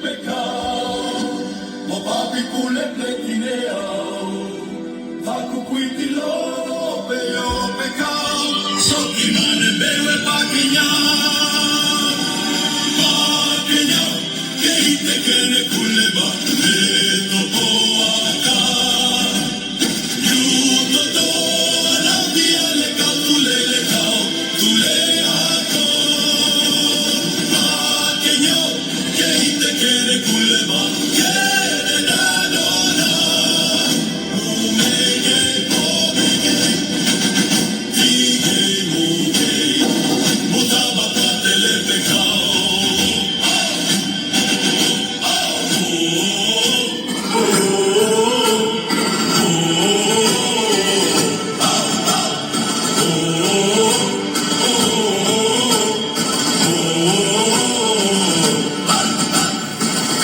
Pecao, mo papi pule pleti ne ao, taku kuiti lo peo pecao, soti mane bewe pakeña, pakeña, keite kene kuleba, leto poaka.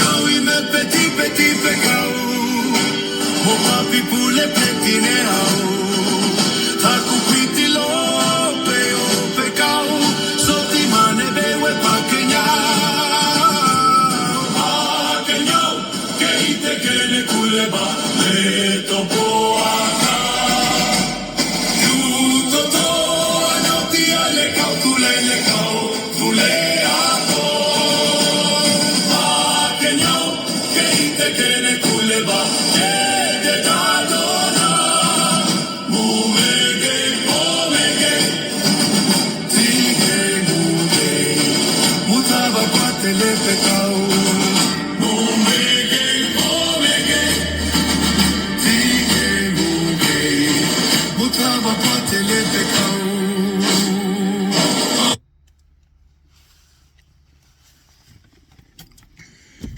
Kawi me peti peti pekau, mo papi pule peti ne au. Taku piti lo peo pekau, soti mane bewe pakeña. Pakeña, keite kene kuleba, leto poaka.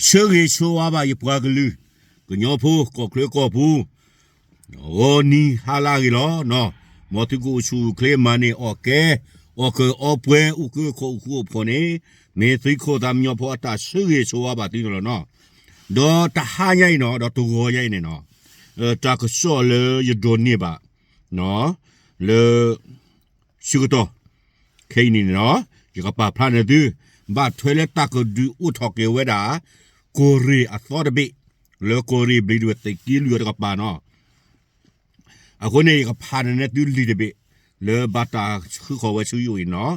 ဆၢဂ့ၤဆၢဝါဘၣ်ယပှၤကလုာ် ကညီဖိ ကီၢ်ချၢကီၢ်ပူၤ ဂီၤနံၤဟါလၢအဂ့ၤလီၤ. မ်သုကအိၣ်ဆူၣ်အိၣ်ချ့ မၤန့ၢ်အီၣ်ကဲ အီၣ်ကၢအီပှဲၤ အိၣ်ကၢခိၣ်အိၣ်ဃူအိၣ်ဖိးန့ၣ် မ့ၢ်သုးခိၣ်သးမံညီဖိအတၢ်ဆၢဂ့ၤဆၢဝါဘၣ်သုန့ၣ်လီၤနီၤ. ဒီးတဟါညါအံၤနီၤ ဒီးတဂီၤညါအံၤန့ၣ်နီၤ တၢ်ကစီၣ်လၢယဒိးန့ၢ်ဘၣ် လၢ ဆၢကတီၢ် ခဲအံၤန့ၣ်နီၤ ယကပာ်ဖျါန့ၢ်သု ဘၣ်ထွဲလၢတၢ်ကဒုးအိၣ်ထီၣ်က့ၤဝဲဒၣ် ကီၢ်ရ့ၣ်အသီတဘ့ၣ် လၢကီၢ်ရ့ၣ်ဘျံးဒဝဲၢ်သုးက့လွံၢ်အီၤတကပၤနီၤ. အဃိန့ၣ် ယကဖးန့ၢ်သုလံာ်တဘ့ၣ် လၢဘၣ်တၢ်ဃုခီၣ်ဝဲဆူယအိၣ်အံၤနီၤ.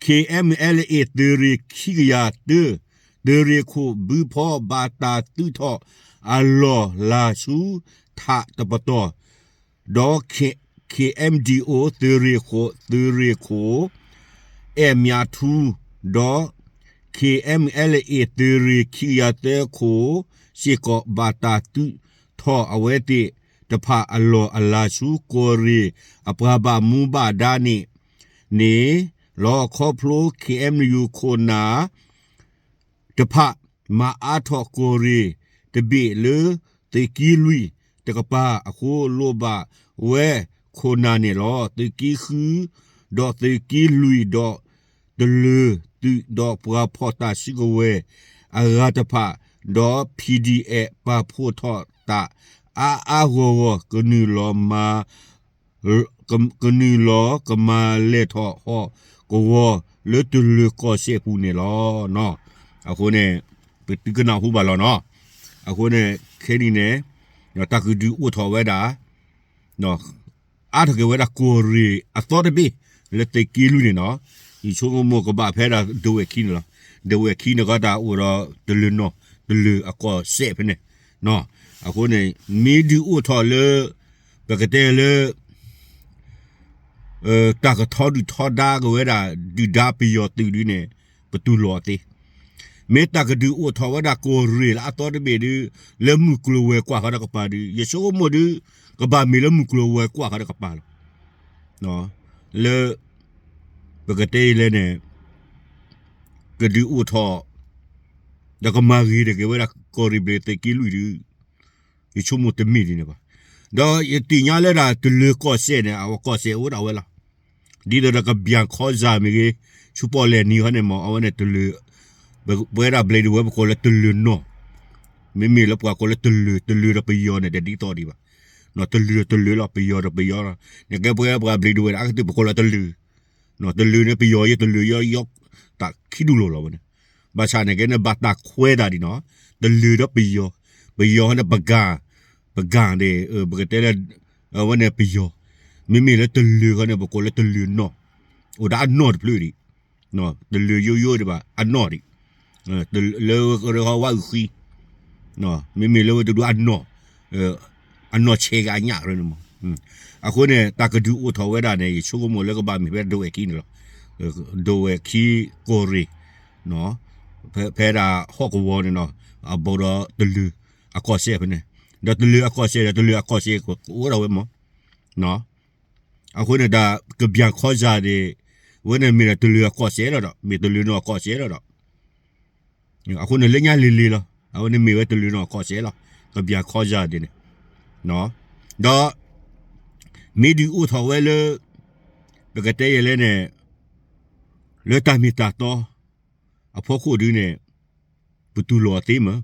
ခ့ၣ်အဲၣ်အ့ သုးရ့ၣ်ခံကယၤတၢ သုးရ့ၣ်ခိၣ်ဘုဖီဘၣ်တၢ်သုးထီၣ်အလီၢ်လၤဆူ ထးတပတီၢ် ဒီး ခ့ၣ်အဲၣ်ဒံၣ်အိၣ် သုးရ့ၣ်ခိၣ် သုးရ့ၣ်ခိၣ် အဲၣ်မၠးထူ ဒီး ခ့ၣ်အဲၣ်အ့ သုးရ့ၣ်ခံကယၤသၢခိၣ် စ့ၢ်ကီးဘၣ်တၢ်သုးထီၣ်အဝဲသ့ၣ်တဖၣ်အလီၢ်အလၤဆူ ကီၢ်ရ့ၣ်အပှၤဘၣ်မူဘၣ်ဒါန့ၣ် န့ၣ်လီၤ. ခီဖျိ ခ့ၣ်အဲၣ်ယူၣ် ခိၣ်နၢ် တဖၣ် မၤအါထီၣ်ကီၢ်ရ့ၣ်တဘ့ၣ်လၢ သုးက့လွံၢ်တကပၤအဃိ လိၣ်ဘၣ်ဝဲခိၣ်နၢ်န့ၣ်လီၤ. သုးက့ဃု ဒီးသုးက့လွံၢ် ဒီးတလၢၤသုး ဒီးပှၤဖီၣ်တၢ်စုကဝဲၤအဂၤတဖၣ် ဒီး P D F ပာ်ဖှိၣ်ထီၣ်တၢ်အါအါဂီၢ်ဂီၢ် ကနုာ်လီၤမၤ က- ကနုာ်လီၤကမၤလဲၢ်ထီၣ်ဟီၣ်ကဝီၤလၢတလၢၤကီၢ်စဲၣ်ပူၤန့ၣ်လီၤ. အဃိန့ၣ် ပသုကနၢ်ဟူဘၣ်လီၤနီၤ. အဃိန့ၣ် ခဲအံၤန့ၣ် တၢ်ကဒုးအိၣ်ထီၣ်ဝဲဒၣ် အါထီၣ်က့ၤဝဲဒၣ်ကီၢ်ရ့ၣ်အသီတဘ့ၣ် လၢသုးက့လွံၢ်န့ၣ်နီၤ. ယဆိကမိၣ်ကဘၣ်ဖဲဒၣ်ဒဝဲၢ်ခံန့ၣ်လီၤ. ဒဝဲၢ်ခံန့ၣ်ကီးတၢ်အိၣ်ဒီးတလၢၤနီၣ် တလၢၤအကီၢ်စဲၣ်ဖဲန့ၣ်. အဃိန့ၣ် မ့ၢ်ဒုးအိၣ်ထီၣ်လၢ ပကတဲလၢ တၢ်ကထီဒုၣ်ထီဒါက့ၤဝဲဒၣ် ဒုၣ်ဒါပယီၤသုးဒုန့ၣ် ပတူၢ်လိာ်အီၤသ့. မ့ၢ်တၢ်ကဒုးအိၣ်ထီၣ်ဝဲဒၣ်ကီၢ်ရ့ၣ်လၢအသီတဘ့ၣ်ဒု လၢမုၢ်ကျိၤဝဲၤကွာ်ဃီတကပၤဒု ယဆိကမိၣ်ဒု ကဘၣ်မ့ၢ်လၢမုၢ်ကျိၤဝဲၤကွာ်ဃီတကပၤလီၤ. လၢ ပကတဲအံၤလဲၣ်န့ၣ် ကဒုးအိၣ်ထီၣ် ဒီးကမၤဂ့ၤထီၣ်က့ၤဝဲဒၣ်ကီၢ်ရ့ၣ်ဘျံးသုးက့လွံၢ်ဒု ယဆိကမိၣ်တမ့ၢ်ဒ်န့ၣ်ဘၣ်. ဒီးယသ့ၣ်ညါလၢဒၣ်တလၢၤကီၢ်စဲၣ်န့ၣ် အဝဲကီၢ်စဲၣ်အိၣ်ဒၣ်ဝဲလီၤ. ဒ်သိးဒီးကဘျၣ်ခီစၢ်မ့ၢ်ဂ့ၤ ဆူပီၣ်လဲၣ်နံၤဟီန့ၣ်မ့ၢ် အဝဲန့ၣ်တလၢၤ ပဝဲဒၣ်ဘျံးဒဝဲၢ်ပကိးလၢတလၢၤနီၣ် မ့မ့ၢ်လၢပှၤကိးလၢတလၢၤ တလၢၤဒီးပယီၤန့ၣ် တဒ်သိးဒံးဘၣ်. တလၢၤဒီးတလၢၤလီၤ ပယီၤဒီးပယီၤလီၤ. နကဲပဝဲပှၤဘျံးဒဝဲၢ်န့ၣ် အကတၢၢ်ပကိးလၢတလၢၤ တလၢၤန့ၣ် ပယီၤယဲ တလၢၤယဲ ယီတၢ်ခံဒူၣ်လိာ်လီၤဝဲန့ၣ်. ဘၣ်ဆၣ်န့ၣ်ကဲန့ၣ် ဘၣ်တၢ်ခွဲးတၢ်ဒံးနီၤ, တလုာ်ဒီးပယီၤ, ပယီၤဟီန့ၣ် ပကၢ်, ပကၢ်န့ၣ် ပကတဲလၢ အဝဲန့ၣ်ပယီၤ, မ့မ့ၢ်လၢတလုာ်ဃီန့ၣ် ပကိးလၢတလုာ်နီၢ်, အိၣ်ဒၣ်အနီၢ်တဖျၢၣ်ဒံး, တလုာ်ယိယိဒံးဘၣ် အနီၢ်ဒံး, လၢဟီဝဲအုၣ်ဃံ, မ့မ့ၢ်လၢဝဲတဒူၣ်အနီၢ်, အနီၢ်ဆဲးက့ၤအညၣ်ရၢန့ၣ်မး, အဃိန့ၣ် တၢ်ကဒုးအိၣ်ထီၣ်ဝဲဒၣ်န့ၣ် ယဆိကမိၣ်လၢကဘၣ်မ့ၢ်ဖဲဒဝဲၢ်ခံန့ၣ်လီၤ, ဒဝဲၢ်ခံကီၢ်ရ့ၣ်, ဖဲဒၣ်ဟီၣ်ကဝီၤန့ၣ်နီၤ, အဘူးဒီးတလုာ်အကီၢ်စဲၣ်ဖဲန့ၣ်, ဒီးတလုာ်အကီၢ်စဲၣ်ဒီး တလုာ်အကီၢ်စဲၣ်ကအိၣ်ထီၣ်ဝဲမး, အဃိန့ၣ် တၢ်ကဘျၣ်ခီစၢ်န့ၣ်, အဝဲန့ၣ်မ့ၢ်ဒီးတလုာ်အကီၢ်စဲၣ်လီၤဒီး မ့ၢ်တလုာ်နီၢ်အကီၢ်စဲၣ်လီၤဒီး, အဃိန့ၣ်လၢညါလံၤလံၤလီၤ, အဝဲန့ၣ်မ့ၢ်ဝဲတလုာ်နီၢ်အကီၢ်စဲၣ်လီၤ, ကဘျၣ်ခီစၢ်ဒ်န့ၣ်, ဒီး မ့ၢ်ဒုးအိၣ်ထီၣ်ဝဲလၢ ပကတဲယဲလဲၣ်န့ၣ်, လၢတၢ်မ့ၢ်တၢ်တီ အဖီခိၣ်ဒုန့ၣ်, ပတူၢ်လိာ်အီၤသ့မး,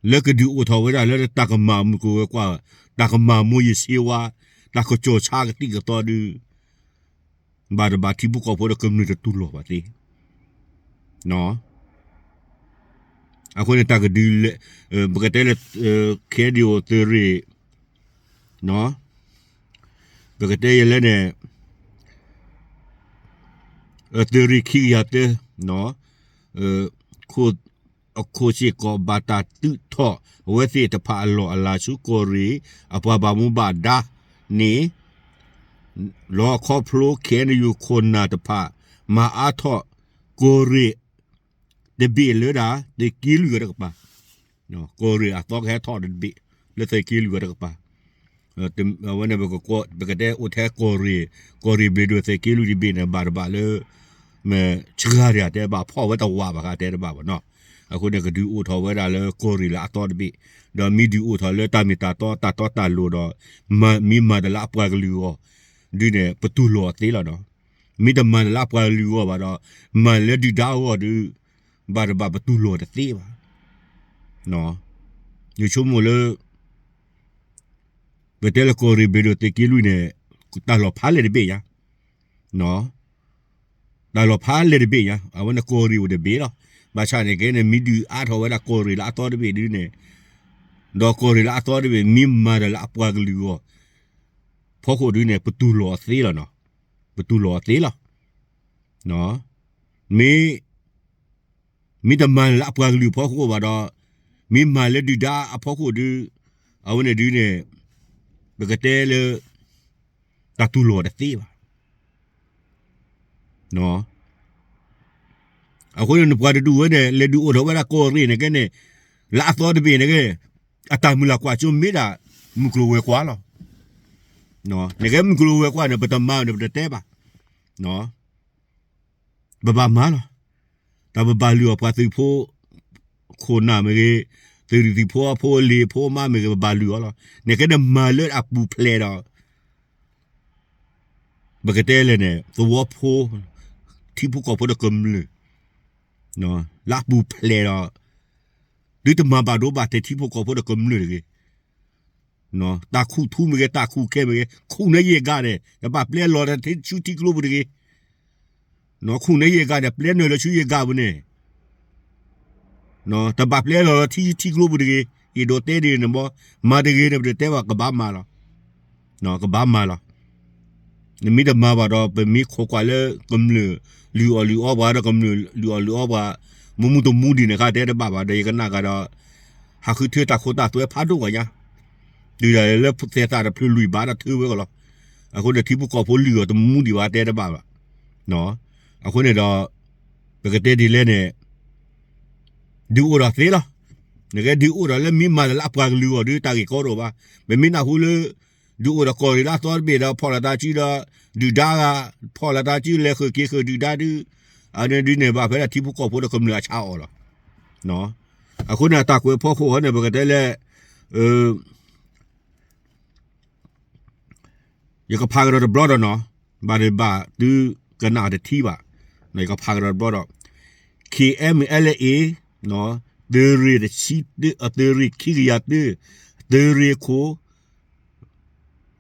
လၢကဒုးအိၣ်ထီၣ်ဝဲဒၣ်လၢတၢ်ကမၤမုၢ်ကျိၤဝဲၤကွာ်, တၢ်ကမၤမိၢ်ယ့ၢ်ဆ့ဝါ, တၢ်ကစီၣ်ဆါကသံၣ်ကသီဒု, ဘၣ်တဘၣ်ထံဖိကီၢ်ဖိဒီးကမျၢၢ်တတူၢ်လိာ်ဘၣ်သ့, အဃိန့ၣ်တၢ်ကဒုး, ပကတဲလၢ ခဲဒံးအိၣ်သုးရ့ၣ်, ပကတဲယဲလဲၣ်န့ၣ်, သုးရ့ၣ်ခံကယၤသၢ, အခိၣ်စ့ၢ်ကီးဘၣ်တၢ်သုးထီၣ်အဝဲသ့ၣ်တဖၣ်အလီၢ်အလၤဆူကီၢ်ရ့ၣ် အပှၤဘၣ်မူဘၣ်ဒါန့ၣ်, လီၤခီဖျိ ခဲအံၤနယူၢ်ခိၣ်နၢ်တဖၣ် မၤအါထီၣ်ကီၢ်ရ့ၣ်တဘ့ၣ်လၢဒၣ် သုးက့လွံၢ်ဂၤတကပၤ, ကီၢ်ရ့ၣ်အသီကဟဲထီၣ်တဘ့ၣ် လၢသုးက့လွံၢ်ဂၤတကပၤ, အဝဲန့ၣ် ပကတဲအိၣ်ထဲကီၢ်ရ့ၣ်, ကီၢ်ရ့ၣ်ဘျ့းဒိၣ်သုးက့လွံၢ်တဘ့ၣ်န့ၣ် ဘၣ်တဘၣ်လၢ မ့ၢ်ဆှါဒံးဧါ တဲဘၣ်ဖီၣ်ဝဲတဝးဘၣ်ဃးတဲတဘၣ်ဘၣ်နီၤ, အဃိန့ၣ် ကဒုးအိၣ်ထီၣ်ဝဲဒၣ်လၢကီၢ်ရ့ၣ်လၢအသီတဘ့ၣ်, ဒီးမ့ၢ်ဒုးအိၣ်ထီၣ်လၢတၢ်မ့ၢ်တၢ်တီ တၢ်တီတၢ်လိၤဒီး, မ့ၢ်မၤတၢ်လၢအပှၤကလုာ်အဂီၢ်ဒုန့ၣ် ပတူၢ်လိာ်အီၤသ့လီၤနီၤ, မ့ၢ်တမၤတၢ်လၢအပှၤကလုာ်အဂီၢ်ဘၣ်ဒီး, မၤလၢဒုၣ်ဒါအဂီၢ်ဒု, ဘၣ်တဘၣ်ပတူၢ်လိာ်တသ့ဘၣ်, ယဆိကမိၣ်လၢ ပတဲလၢကီၢ်ရ့ၣ်ဘျ့းဒိၣ်သုးက့လွံၢ်န့ၣ်, တၢ်လီၢ်ဖးလဲၢ်တဘ့ၣ်ညါ, တၢ်လီၢ်ဖးလဲၢ်တဘ့ၣ်ညါ, အဝဲန့ၣ်ကီၢ်ရ့ၣ်အိၣ်တဘ့ၣ်လီၤ, ဘၣ်ဆၣ်န့ၣ်ကဲန့ၣ် မ့ၢ်ဒုးအါထီၣ်ဝဲဒၣ်ကီၢ်ရ့ၣ်လၢအသီတဘ့ၣ်ဒုန့ၣ်, ဒီးကီၢ်ရ့ၣ်လၢအသီတဘ့ၣ် မ့ၢ်မၤတၢ်လၢအပှၤကလုာ်အဂီၢ်, ဖီခိၣ်ဒုန့ၣ် ပတူၢ်လိာ်အီၤသ့လီၤနီၤ, ပတူၢ်လိာ်အီၤသ့လီၤ, မ့ၢ် မ့ၢ်တမၤလၢအပှၤကလုာ်အဖီခိၣ်ဘၣ်ဒီး, မ့ၢ်မၤလၢဒုၣ်ဒါအဖီခိၣ်ဒု, အဝဲန့ၣ်ဒုန့ၣ်, ပကတဲလၢ တၢ်တူၢ်လိာ်တသ့ဘၣ်. အဃိန့ၣ် နပှၤတဒူၣ်ဝဲန့ၣ် လဲၤဒုးအိၣ်ထီၣ်ဝဲဒၣ်ကီၢ်ရ့ၣ်န့ၣ်ကဲန့ၣ်, လၢအသီတဘ့ၣ်န့ၣ်ကဲ, အတၢ်မုၢ်လၢ်ကွၢ်စိမ့ၢ်ဒၣ် မုၢ်ကျိၤဝဲၤကွာ်လီၤ. နကဲမုၢ်ကျိၤဝဲၤကွာ်န့ၣ် ပတမၤန့ၣ် ပတတဲဘၣ်. ပဘၣ်မၤလီၤ. တၢ်ပဘၣ်လုၢ်အီၣ်ပှၤသုးဖိ ခိၣ်နၢ်မ့ၢ်ဂ့ၤ, သုးရ့ၣ်သုးဖိအဖိအလံၤအဖိအမါမ့ၢ်ဂ့ၤ ပဘၣ်လုၢ်အီၤလီၤ. နကဲန့ၣ်မၤလၢအပူၤဖျဲးဒီး ပကတဲလဲၣ်န့ၣ် သဝီဖိ, ထံဖိကီၢ်ဖိဒီးကမျၢၢ်, လၢအပူၤဖျဲးဒီး သုတမၤဘၣ်ဒိဘၣ်ထံးထံဖိကီၢ်ဖိဒီးကမျၢၢ်တဂ့ၤ. တၢ်ခူၣ်ထူမ့ၢ်ဂ့ၤ တၢ်ခူၣ်ခဲမ့ၢ်ဂ့ၤ ခူၣ်န့ၢ်ယဲၢ်ဂၤန့ၣ် တဘၣ်ပျဲလီၤလၢဆူထံကျိပူၤတဂ့ၤ. ခူၣ်န့ၢ်ယဲၢ်ဂၤန့ၣ် ပျဲနုာ်လၢဆူယဲၢ်ဂၤပူၤန့ၣ် တဘၣ်ပျဲလီၤလၢထံထံကျိပူၤတဂ့ၤ. ယအဲၣ်ဒိးတဲဒ်န့ၣ်မ့ၢ် မၤတဂ့ၤန့ၣ် ပတတဲဘၣ် ကဘၣ်မၤလီၤ. ကဘၣ်မၤလီၤ. နမ့ၢ်တမၤဘၣ်ဒီး ပမ့ၢ်ခိးကွၢ်လၢကမျၢၢ်လုၢ်အီၣ်လုၢ်အီပှၤဒီး ကမျၢၢ်လုၢ်အီၣ်လုၢ်အီပှၤ မူမူတမူဒံးန့ၣ် ခါတဲတဘၣ်ဘၣ်ဒီး ယကနၣ်ကဒီး ဟးဃုထၢတၢ်ခိတၢ်သွဲဖးဒိၣ်ဂီၤညါ တုၤဒၣ်လဲာ်လၢသဲးသၣ်တဖျၢၣ်လွံၢ်ဘးဒီးထၢဝဲကလီၤ. အဃိန့ၣ် ထံဖိကီၢ်ဖိလုၢ်အီၣ်တမူဒံးဘၣ်တဲတဘၣ်ဘၣ်. အဃိန့ၣ်ဒီး ပကတဲဒ်လဲၣ်န့ၣ် ဒုးအိၣ်ထီၣ်သ့လီၤ. နကဲဒုးအိၣ်ထီၣ်လၢမ့ၢ်မၤတၢ်လၢအပှၤကလုာ်အဂီၢ်ဒီး တၢ်ဂ့ၢ်ကီဒိၣ်ဘၣ်. ပမ့ၢ်နၢ်ဟူလၢ ဒုးအိၣ်ထီၣ်ကီၢ်ရ့ၣ်လၢအသီတဘ့ၣ်ဒီး ဖီၣ်လီၤတၢ်စုဒီး ဒုၣ်ဒါဂၤ ဖီၣ်လီၤတၢ်စုလဲၤဃုာ်က့ၤဃုာ်ဒုၣ်ဒါဒုး အန့ၣ်ဒုးန့ၣ် ဘၣ်ဖဲဒၣ်ထံဖိကီၢ်ဖိဒီးကမျၢၢ်အဆါအီၤလီၤ. အဃိန့ၣ် အတၢ်ကွဲးဖီခိၣ်အဃိန့ၣ် ပကတဲလဲၣ် ယကဖးကဒီးတဘျီဒီးနီၤ, ဘၣ်ဒးဘၣ်သုကနၣ်တထံၣ်ဘၣ်, ယကဖးကဒီးတဘျီဒီး KNLA သုးရ့ၣ်တဆံ, သုးရ့ၣ်ခံကယၤသၢ, သုးရ့ၣ်ခိၣ်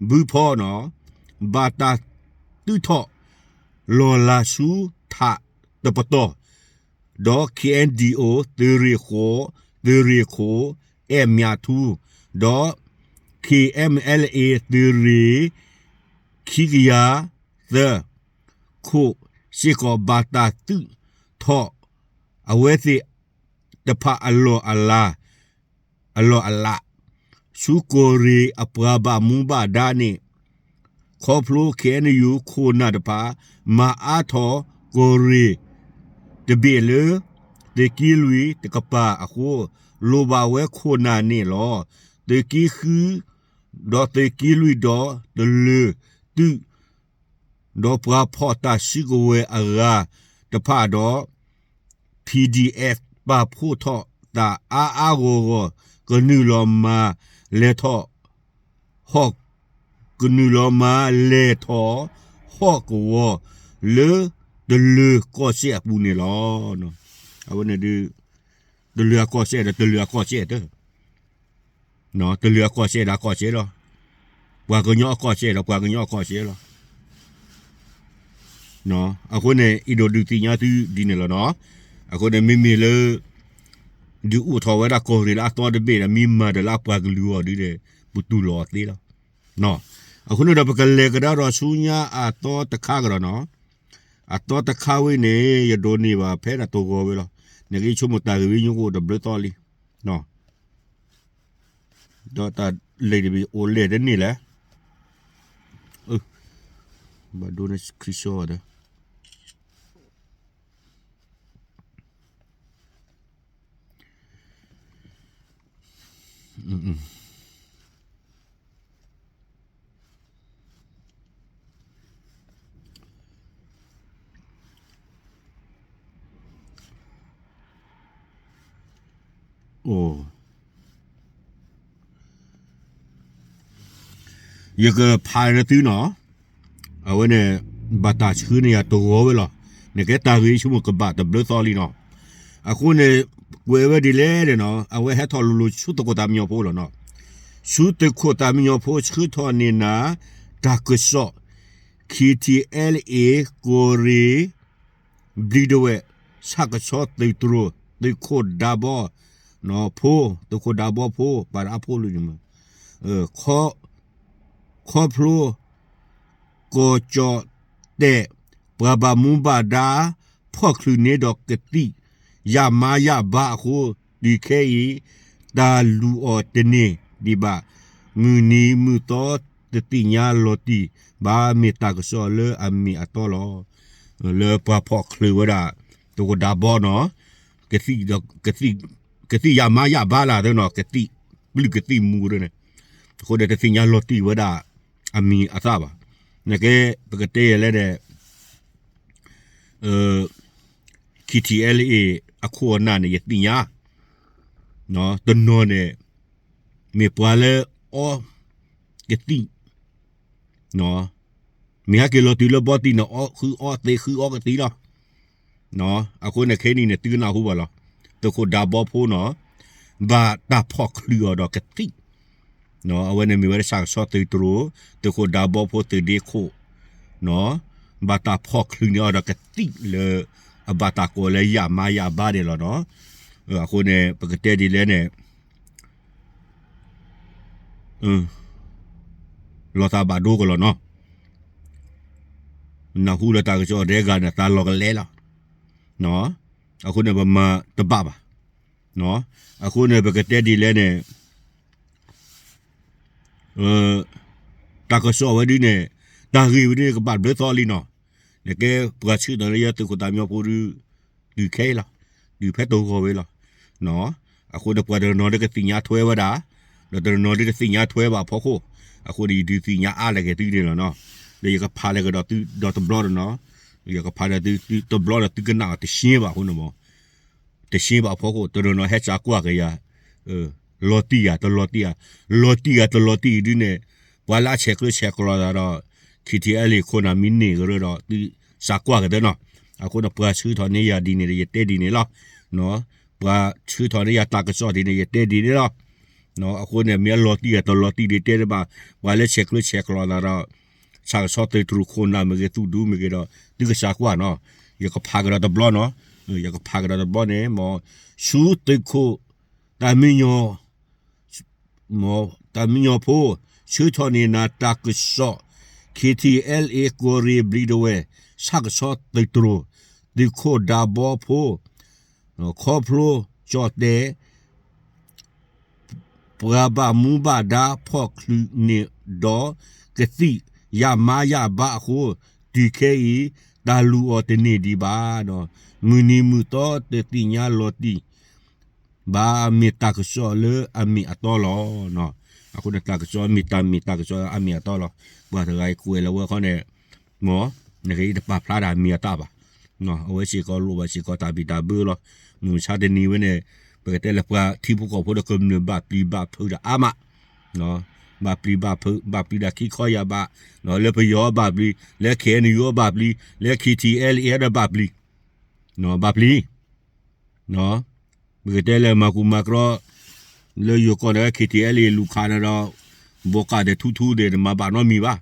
ဘုဖီနီၤ, ဘၣ်တၢ်သုးထီၣ်လီၢ်လၤဆူထးတပတီၢ်, ဒီး ခ့ၣ်အဲၣ်ဒံၣ်အိၣ် သုးရ့ၣ်ဃိး သုးရ့ၣ်ခိၣ် အဲၣ်မၠးထူ ဒီး ခ့ၣ်အဲၣ်အ့လ်အ့ သုးရ့ၣ် ခံကယၤသၢ ခိၣ် စ့ၢ်ကီးဘၣ်တၢ်သုးထီၣ် အဝဲသ့ၣ်တဖၣ်အလီၢ်အလၤ အလီၢ်အလး ဆူကီၢ်ရ့ၣ်အပှၤဘၣ်မူဘၣ်ဒါန့ၣ် ခီဖျိ ခ့ၣ်အဲၣ်ယူၣ် ခိၣ်နၢ်တဖၣ် မၤအါထီၣ်ကီၢ်ရ့ၣ်တဘ့ၣ်လၢ သုးက့လွံၢ်တကပၤအဃိ လိၣ်ဘၣ်ဝဲခိၣ်နၢ်န့ၣ်လီၤ. သုးက့ဃု ဒီးသုးက့လွံၢ်ဒီး တလၢၤသုး ဒီးပှၤဖီၣ်တၢ်စုကဝဲၤအဂၤတဖၣ်ဒီး P D F ပာ်ဖှိၣ်ထီၣ်သးအါအါဂီၢ်ဂီၢ် ကနုာ်လီၤမၤလဲၤထီၣ်ဟီၣ် ကနုာ်လီၤမၤလဲၤထီၣ်ဟီၣ်ကဝီၤလၢတလၢၤကီၢ်စဲၣ်အပူၤန့ၣ်လီၤ. အဝဲန့ၣ်ဒုး တလၢၤအကီၢ်စဲၣ်ဒီးတလၢၤအကီၢ်စဲၣ်တ တလၢၤအကီၢ်စဲၣ်ဒီးအကီၢ်စဲၣ်လီၤ. ပှၤကညီအကီၢ်စဲၣ်ဒီးပှၤကညီအကီၢ်စဲၣ်လီၤ. အဃိန့ၣ် အဲၣ်ဒိးဒုးသ့ၣ်ညါသုဒ်န့ၣ်လီၤနီၤ. အဃိန့ၣ် မ့မ့ၢ်လၢ ဒုးအိၣ်ထီၣ်ဝဲဒၣ်ကီၢ်ရ့ၣ်လၢအသီတဘ့ၣ်ဒီး မ့ၢ်မၤတၢ်လၢအပှၤကလုာ်အဂီၢ်ဒ်န့ၣ် ပတူၢ်လိာ်အီၤသ့လီၤ. အဃိန့ၣ်ဒီး ပကလဲၤကဒါဒီးဆူညါအသီတခါကဒီးနီၤ. အသီတခါဝဲန့ၣ် ယဒိးန့ၢ်ဘၣ်ဖဲဒၣ်တဂီၤဝဲလီၤ. နကဆိကမိၣ်တၢ်ဂ့ၢ်ဝဲညိကအိၣ်တဘျုးသီလံ. ဒီးတၢ်လဲၤတဘ့ၣ်အိၣ်လဲၣ်တန့ၢ်လဲၣ်. ဘၣ်ဒိန့ၣ်ခရံာ်စီဒီး အိၣ် ယကဖးန့ၢ်သုနီၤ. အဝဲန့ၣ် ဘၣ်တၢ်ဆှၢန့ၢ်ယၤတဂီၤဝဲလီၤ. နကဲတၢ်ဂ့ၢ်ဆိကမိၣ်ကဘၣ်တဘျုးသီလံနီၤ. အဃိန့ၣ် ကွဲးဝဲဒ်လဲၣ်န့ၣ်နီၤ, အဝဲဟဲထီၣ်လိၤလိၤဆူသုးခိၣ်သးမံညီၤဖိလီၤနီၤ. ဆူသုးခိၣ်သးမံညီၤဖိဆှၢထီၣ်န့ၢ်နၤ တၢ်ကစီၣ် K T L A ကီၢ်ရ့ၣ် ဘျံးဒဝဲး ဆၣ်ကဆီသုးတြိၤ သုးခိၣ်ဒးဘီ ဖိ သုးခိၣ်ဒးဘီဖိ ပှၤအါဖိလၢန့ၣ် ခီဖျိ ကီၢ်ကၠီၣ်တဲၣ် ပှၤဘၣ်မူဘၣ်ဒါ ဖီၣ်ချုးန့ၢ်ဒီးကသံၣ် ယၣ်မါယၣ်ဘါအဃိ တုၤခဲအံၤ တၢ်လူၤအီၤတန့ၢ်ဒံးဘၣ်. မုၢ်နံၤမုၢ်သီတသ့ၣ်ညါလီၤတံၢ်ဘၣ် မ့ၢ်တၢ်ကစီၣ်လၢအမ့ၢ်အတီလီၤ. လၢပှၤဖီၣ်ချုးဝဲဒၣ် သုးခိၣ်ဒးဘီနီၤ, ကသံၣ် ကသံၣ်ယၣ်မါယၣ်ဘါလၢသနီၤ, ကသံၣ်ပျုၢ်ကသံၣ်မူဒ်န့ၣ်, အဃိဒီးတသ့ၣ်ညါလီၤတံၢ်ဝဲဒၣ်အမံၤအသၣ်ဘၣ်. နကဲ ပကတဲယဲလဲၣ်ဒီး K T L A အခိၣ်အနၢ်န့ၣ် ယသ့ၣ်ညါ, တနီၤန့ၣ် မ့ၢ်ပှၤလၢအီကသံၣ်, မ့ၢ်ဟဲက့ၤလီၤတုၤလၢဘီတံၢ်န့ၣ် အီဃုအီသံးဃုအီကသံၣ်လီၤ. အဃိန့ၣ် ခဲနံၤန့ၣ် သုကနၢ်ဟူဘၣ်လီၤ. သုးခိၣ်ဒးဘီဖိနီၤ ဘၣ်တၢ်ဖီၣ်ချုးအီၤဒီးကသံၣ်, အဝဲန့ၣ်မ့ၢ်ဝဲဒၣ်ဆၣ်ကဆီသုးတြိၤ, သုးခိၣ်ဒးဘီဖိသုးဒ့ခိၣ် ဘၣ်တၢ်ဖီၣ်ချုးန့ၢ်အီၤဒီးကသံၣ်လၢ အဘၣ်တၢ်ကိးလၢယၣ်မါယၣ်ဘါန့ၣ်လီၤနီၤ. အဃိန့ၣ် ပကတဲဒ်လဲၣ်န့ၣ် လီၤသးဘၣ်ဒိကလီၤနီၤ. နၢ်ဟူလၢတၢ်ကစီၣ်ဒဲးဂၤန့ၣ် သးလီၤကလဲလီၤ. အဃိန့ၣ် ပမၤတဘၣ်ဘၣ်. အဃိန့ၣ် ပကတဲဒ်လဲၣ်န့ၣ် တၢ်ကစီၣ်ဝဲဒ်န့ၣ် တၢ်ဂ့ၢ်ဝဲဒ်န့ၣ် ကဘၣ်ဘျုးသီလံနီၤ. နကဲပှၤဆှၢထီၣ်လၢယသုးခိၣ်သးမံညီၤဖိဒုး တုၤခဲအံၤလီၤ. တုၤဖဲတဂီၤဝဲလီၤ. အဃိန့ၣ် ပှၤတနီၤနီၤကသ့ၣ်ညါထွဲဝဲဒၣ်, ဒီးတနီၤနီၤဒုးတသ့ၣ်ညါထွဲဘၣ်အဖီခိၣ်, အဃိန့ၣ် ယဒုးသ့ၣ်ညါအါလဲၣ်က့ၤသုန့ၣ်လီၤနီၤ. ဒီးယကဖးလဲၣ်ကဒီးသုဒီးတဘျီဒီးနီၤ, ယကဖးဒီးသုတဘျီဒီးသုကနၣ်အီၤတရှဲဘၣ်အဃိန့ၣ်, တရှဲဘၣ်အဖီခိၣ် တနီၤနီၤဟဲစးကွၢ်က့ၤယၤ, လီၤတံၢ်ယၤတလီၤတံၢ်ယၤ, လီၤတံၢ်ယၤတလီၤတံၢ်ဒ်န့ၣ်, ပှၤလၢအဆဲးကျၢဆဲးကျိးသးဒီး ခံထံအဲလ့ၣ်ခိၣ်နၢ်မ့ၢ်န့ၢ်ကရၢဒီး သုစးကွၢ်က့ၤသ့နီၤ. အဃိန့ၣ် ပှၤဆှၢထီၣ်န့ၢ်ယၤဒ်န့ၣ်ဒီး ယတဲဒ်န့ၣ်လီၤ. ပှၤဆှၢထီၣ်န့ၢ်ယၤတၢ်ကစီၣ်ဒ်န့ၣ် ယတဲဒ်န့ၣ်လီၤ. အဃိန့ၣ် မ့ၢ်အလီၤတံၢ်ယၤတလီၤတံၢ်ဒ်တဲတဘၣ်, ပှၤလၢဆဲးကျၢဆဲးကျိးသးဒီး ဆၣ်ကဆီသုးတြိၤခိၣ်နၢ်မ့ၢ်ဂ့ၤ သုးဒူမ့ၢ်ဂ့ၤဒီး သုကစးကွၢ်နီၤ. ယကဖးကဒီးတဘျီနီၤ. ယကဖးကဒီးတဘျီန့ၣ် မ်ဆူသုးခိၣ် တၢ်မံညီ တၢ်မံညီဖိ ဆှၢထီၣ်န့ၢ်နၤတၢ်ကစီၣ် ခ့ထံအဲလ်အ့ ကီၢ်ရ့ၣ်ဘျံးဒဝဲၢ် ဆၣ်ကဆီသုးတြိၤ သုးခိၣ်ဒးဘီဖိ ခီဖျိကၠီၣ်တဲၣ် ပှၤဘၣ်မူဘၣ်ဒါဖီၣ်ချုးန့ၢ်ဒီးကသံၣ်ယၢ်မါယၢ်ဘါအဃိ တုၤခဲအံၤ တၢ်လူၤအီၤတန့ၢ်ဒံးဘၣ်. မုၢ်နံၤမုၢ်သီတသ့ၣ်ညါလီၤတံၢ်ဘၣ် မ့ၢ်တၢ်ကစီၣ်လၢအမ့ၢ်အတီလီၤ. အဃိန့ၣ် တၢ်ကစီၣ်မ့ၢ်တၢ်မ့ၢ်တၢ်ကစီၣ်လၢအမ့ၢ်အတီလီၤ. ပှၤတဂၤအံၤကွဲးလီၤဝဲခီန့ၣ် မ်နက့တပာ်ဖျါတၢ်မ့ၢ်အတီဘၣ်. အဝဲစ့ၢ်ကီးလိၣ်ဘၣ်စ့ၢ်ကီးတၢ်ဘံၣ်တၢ်ဘၢလီၤ. မုၢ်မဆါတနံၤဝဲန့ၣ် ပကတဲလၢပှၤထံဖိကီၢ်ဖိဒီးကမျၢၢ်ဘၣ်ပျံၤဘၣ်ဖုးဒီးအါမး, ဘၣ်ပျံၤဘၣ်ဖုး ဘၣ်ပျံၤဒီးခံခီယၢ်ဘး, လၢပယီၤဘၣ်ပျံၤ, လၢ ခ့ၣ်အဲၣ်ယူၣ် ဘၣ်ပျံၤ, လၢ ခ့ၣ်ထံအဲလ်အ့ ဒီးဘၣ်ပျံၤ, ဘၣ်ပျံၤ ပကတဲလၢမၤကူမၤကြီ လၢယိၤကီၢ်န့ၣ် ခ့ၣ်ထံအဲလ်အ့ လူၤခးနၤဒီး ဘိကၣ်ဒီးထူထူဒီး နမၤဘၣ်နီတမံၤဘၣ်.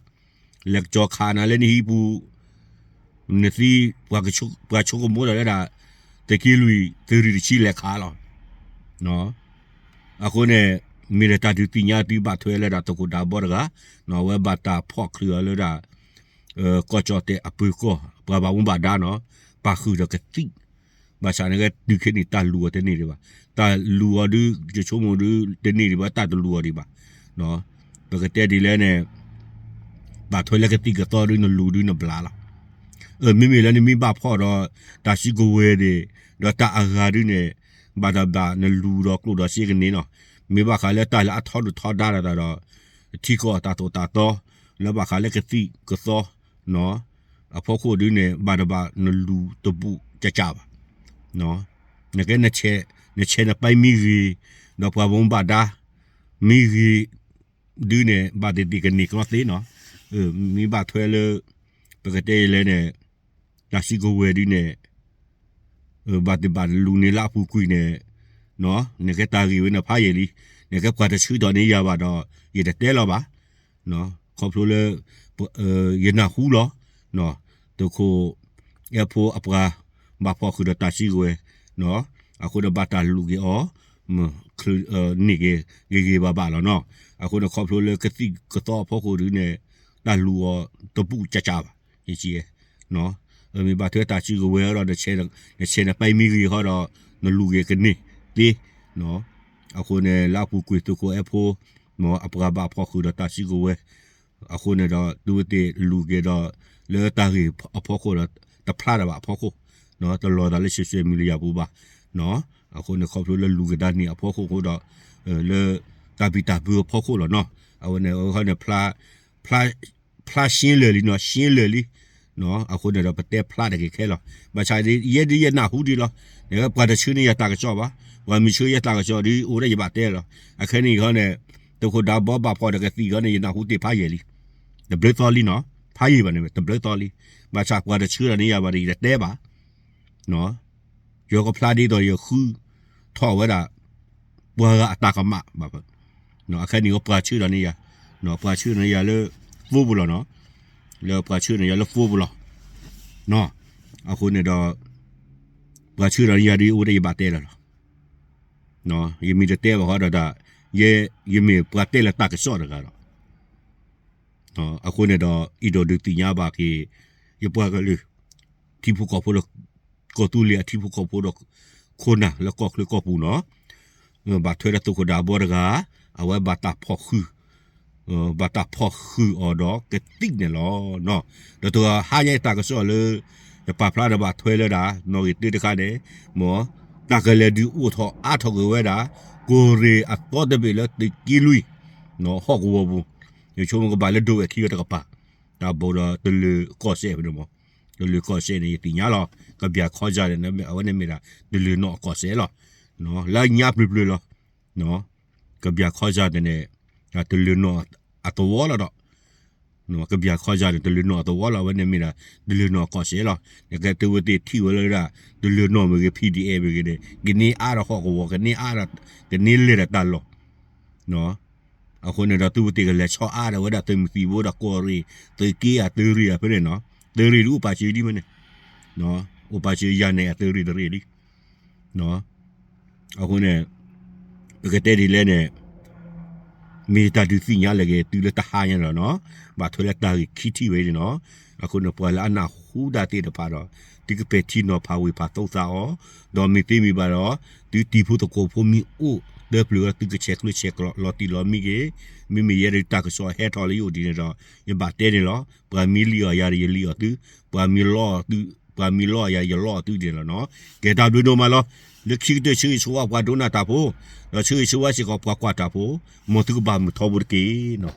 လဲၤကစီၤခးနၤလၢနဟံၣ်ပူၤ နသံ ပှၤဆိကမိၣ်ဒီးလၢဒၣ် သုးက့လွံၢ် သုးရ့ၣ်တဆံလဲၤခးလီၤ. အဃိန့ၣ် မ့ၢ်ဒီးတၢ်ဒုးသ့ၣ်ညါသုဘၣ်ထွဲလၢဒၣ်သုးခိၣ်ဒးဘီတဂၤ, အဝဲဘၣ်တၢ်ဖီၣ်ချုးအီၤလၢဒၣ် ကီၢ်ကၠီၣ်တဲၣ်အပၢၤကီၢ် ပှၤဘၣ်မူဘၣ်ဒါနီၤ, ပာ်ဃုာ်ဒီးကသံၣ်, ဘၣ်ဆၣ်န့ၣ်ကဲတုၤခဲအံၤန့ၣ် တၢ်လူၤအီၤတန့ၢ်ဒံးဘၣ်. တၢ်လူၤအီၤဒုး ယဆိကမိၣ်ဒုး တန့ၢ်ဒံးဘၣ် တၢ်တလူၤအီၤဒံးဘၣ်. ပကတဲဒ်လဲၣ်န့ၣ် ဘၣ်ထွဲလၢကသံၣ်ကသီဒုး နလူၤဒုးနဘျါလီၤ. မ့မ့ၢ်လၢနမ့ၢ်ဘၣ်ဖီၣ်ဒီး တၢ်စုကဝဲၤဒၣ် ဒီးတၢ်အဂၤဒုးန့ၣ် ဘၣ်တဘၣ်နလူၤဒီးကျိၣ်ဒီးစ့ကန့ၢ်နီၤ. မ့ၢ်ဘၣ်ဃးလၢတၢ်လၢအထီဒုၣ်ထီဒါတၢ်ဒီး ထံကီၢ်အတၢ်သိၣ်တၢ်သီ လၢဘၣ်ဃးလၢကသံၣ်ကသီ အဖီခိၣ်ဒုးန့ၣ် ဘၣ်တဘၣ်နလူၤတဘူးကၠၢ်ကၠၢ်ဘၣ်. နကဲ နဆဲးနပဲမ့ၢ်ဂ့ၤ, ဒီးပှၤဘၣ်မူဘၣ်ဒါ မ့ၢ်ဂ့ၤ ဒုးန့ၣ် ဘၣ်သ့ၣ်သ့ၣ်ကန့ၢ်ကျီသ့နီၤ. မ့ၢ်ဘၣ်ထွဲလၢ ပကတဲလဲၣ်န့ၣ် တၢ်စုကဝဲၤဒုးန့ၣ် ဘၣ်သ့ၣ်ဘၣ်လူၤန့ၢ်လၢအပူၤကွံာ်န့ၣ် နကဲတၢ်ဂ့ၢ်ဝဲန့ၣ်ဖးယံာ်လံ, နကဲပှၤတဆှၢထီၣ်န့ၢ်ယၤဘၣ်ဒီး ယတတဲလီၤဘၣ်. ခီဖျိလၢ ယနၢ်ဟူလီၤ သုးခိၣ်အဲၣ်ဖိအပှၤ ဘၣ်ဖီၣ်ဃုာ်ဒီးတၢ်စုကဝဲၤ အဃိန့ၣ်ဘၣ်တၢ်လူၤက့ၤအီၤ န့ၢ်က့ၤဂ့ၤဂ့ၤဘၣ်ဘၣ်လီၤနီၤ. အဃိန့ၣ်ခီဖျိလၢကသံၣ်ကသီအဖီခိၣ်ဒုးန့ၣ် တၢ်လူၤအီၤတဘူးကၠၢ်ကၠၢ်ဘၣ်. ယက မ့ၢ်ဘၣ်ထွဲတၢ်စုကဝဲၤဒီး နဆဲးနပဲမ့ၢ်ဂ့ၤဃီဒီး နလူၤက့ၤကန့ၢ်သ့ အဃိန့ၣ် လၢအပူၤကွံာ်သုးခိၣ်အဲၣ်ဖိ အပှၤဘၣ်ဖီၣ်ဃုာ်ဒီးတၢ်စုကဝဲၤ အဃိန့ၣ်ဒီး သုဝဲသ့ၣ်လူၤက့ၤဒီး လၢတၢ်ဂ့ၢ်အဖီခိၣ်ဒီး တဖျါတၢ်ဘၣ်အဖီခိၣ် တလီၤသးလၢ social media ပူၤဘၣ်. အဃိန့ၣ် ခီဖျိလၢလူၤက့ၤတၢ်န့ၣ်အဖီခိၣ်အဃိဒီး လၢတၢ်ဘံၣ်တၢ်ဘၢအဖီခိၣ်လီၤနီၤ. အဝဲန့ၣ် အဝဲခီန့ၣ် ဖျါရှင်းလၢာ်လံနီၤ, ရှင်းလၢာ်လံ. အဃိန့ၣ်ဒီး ပတဲဖျါတဂ့ၤခဲလီၤ. ဘၣ်ဆၣ်ယဲဒ်ယနၢ်ဟူဒံးလီၤ. ပှၤတဆှၢန့ၢ်ယၤတၢ်ကစီၣ်ဘၣ်, ပှၤမ့ၢ်ဆှၢယၤတၢ်ကစီၣ်ဒ်အိၣ်ဒၣ်ယဘၣ်တဲလီၤ. အခဲအံၤခီန့ၣ် သုးခိၣ်ဒးဘီဘၣ်ဖီၣ်ဒီးကသံၣ်ခီန့ၣ် ယနၢ်ဟူတ့ၢ်ဖးယံာ်လံ. တဘျုးသီလံနီၤ, ဖးယံာ်ဘၣ်န့ၣ် တဘျုးသီလံ. ဘၣ်ဆၣ်ပှၤတဆှၢဒီးန့ၢ်ယၤဘၣ်ဒီး ယတတဲဘၣ် ယကဖျါဒ်သိးယဃုထီၣ်ဝဲဒၣ် ပှၤဂၤအတၢ်ကမၣ်ဘၣ်. အခဲအံၤန့ၣ် ပှၤဆှၢဒီးန့ၢ်ယၤ, ပှၤဆှၢဒီးန့ၢ်ယၤလၢ phone ပူၤလီၤနီၤ, လၢပှၤဆှၢန့ၢ်ယၤလၢ phone ပူၤလီၤ. အဃိန့ၣ်ဒီး ပှၤဆှၢဒီးန့ၢ်ယၤဒ်အိၣ်ဒၣ်ယဘၣ်တဲလီၤလီၤ. ယမ့ၢ်တတဲဘၣ်ဃီဒီး ယဲ ယမ့ၢ်ပှၤတဲလၢတၢ်ကစီၣ်တဂၤလီၤ. အဃိန့ၣ်ဒီး အဲၣ်ဒိးဒုးသ့ၣ်ညါဘၣ်က့ၤ ယပှၤကလုာ် ထံဖိကီၢ်ဖိဒီး ကီၢ်သူလ့ၤအထံဖိကီၢ်ဖိဒီး ခိၣ်နၢ်လၢကီၢ်ချၢကီၢ်ပူၤနီၤ, ဘၣ်ထွဲဒီးသုးခိၣ်ဒးဘီတဂၤ, အဝဲဘၣ်တၢ်ဖီၣ်ဃုာ် ဘၣ်တၢ်ဖီၣ်ဃုာ်အီၤဒီးကသံၣ်န့ၣ်လီၤ. ဒီးတဟါညါတၢ်ကစီၣ်လၢ ယပာ်ဖျါဒီးဘၣ်ထွဲလၢဒၣ် နီၣ်ဂံၢ်တၢတခါန့ၣ် မ်တၢ်ကလဲၤဒုးအိၣ်ထီၣ်အါထီၣ်က့ၤဝဲဒၣ် ကီၢ်ရ့ၣ်အသီတဘ့ၣ်လၢသုးက့လွံၢ် ဟီၣ်ကဝီၤပူၤ, ယဆိကမိၣ်ကဘၣ်လၢဒိဝဲၢ်ခံဂၤတကပၤ, တၢ်ဘိးဒီးတလၢၤကီၢ်စဲၣ်ဖဲန့ၣ်မး, တလၢၤကီၢ်စဲၣ်န့ၣ် ယသ့ၣ်ညါလီၤ, ကဘျၣ်ခီစၢ်န့ၣ် အဝဲန့ၣ်မ့ၢ်ဒၣ် တလၢၤနီၣ်အကီၢ်စဲၣ်လီၤ, လၢညါပျၢၤပျၢၤလီၤ. ကဘျၣ်ခီစၢ်န့ၣ် တလၢၤနီၣ်အသဝီလီၤဒီး ကဘျၣ်ခီစၢ်န့ၣ် တလၢၤနီၣ်အသဝီလီၤ, အဝဲန့ၣ်မ့ၢ်ဒၣ် တလၢၤနီၣ်အကီၢ်စဲၣ်လီၤ. နကဲသုဝဲသ့ၣ်ထံၣ်ဝဲလၢဒၣ် တလၢၤနီၣ်မ့ၢ်ဂ့ၤ PDF မ့ၢ်ဂ့ၤန့ၣ် ကန့ၢ်အါဒီးဟီၣ်ကဝီၤ ကန့ၢ်အါဒီး ကန့ၢ်လဲၤဒီးတၢ်လီၢ် အဃိန့ၣ်ဒီး သုဝဲသ့ၣ်ကလဲၤဆီအါဒီးဝဲဒၣ်သုးမုၢ်သံၣ်ဘိဒီးကီၢ်ရ့ၣ် သုးက့ဧါ သုးရ့ၣ်ဧါဖဲန့ၣ်နီၤ, သုးရ့ၣ်ဒုးအိၣ်ပာ်စၢၤဒ်မ့ၢ်န့ၣ်, အိၣ်ပာ်စၢၤယၤန့ၣ်အသုးရ့ၣ်တရ့ၣ်လံ. အဃိန့ၣ် ပကတဲဒ်လဲၣ်န့ၣ် မ့ၢ်တၢ်ဒုးသ့ၣ်ညါလၢက့ၤသုလၢတဟါညါလီၤနီၤ, ဘၣ်ထွဲလၢတၢ်ဂ့ၢ်ခံထံၣ်ဝဲန့ၣ်နီၤ. အဃိန့ၣ် ပှၤလၢအနၢ်ဟူဒၣ်သ့ၣ်တဖၣ်ဒီး သုကပဲာ်ထံနီၤဖးဝ့ၢ်ဖးသိသးအီၤ, ဒီးမ့ၢ်သ့မ့ၢ်ဘၣ်ဒီး သုတံၤဖိသကိးဖိမ့ၢ်အိၣ် တၢ်ပျုၤအီၤသုကဆဲးကျိးဆဲးကျိးလီၤတံၢ်လီၤမံက့ၤ, မ့မ့ၢ်ယဲဒၣ်တၢ်ကစီၣ်ဟဲထီၣ်လၢယအိၣ်ဒ်န့ၣ်ဒီး ယဘၣ်တဲန့ၣ်လီၤ. ပှၤမ့ၢ်လံၣ်အီၣ်ယၤဒီးယလံၣ်အီၣ်သု, ပှၤမ့ၢ်လီအီၣ်သု, ပှၤမ့ၢ်လီအီၣ်ယၤ ယလီအီၣ်သုဒ်န့ၣ်လီၤနီၤ. ကဲတၢ်ဘျုးဒိၣ်မးလီၤ. လၢခံကတၢၢ်ဆၢဂ့ၤဆၢဝါပှၤဒိကနၣ်တၢ်ဖိ, ဒီးဆၢဂ့ၤဆၢဝါစ့ၢ်ကီးပှၤကွၢ်တၢ်ဖိ, မ်သုကဘၣ်မုာ်ထီဘိတက့ၢ်နီၤ.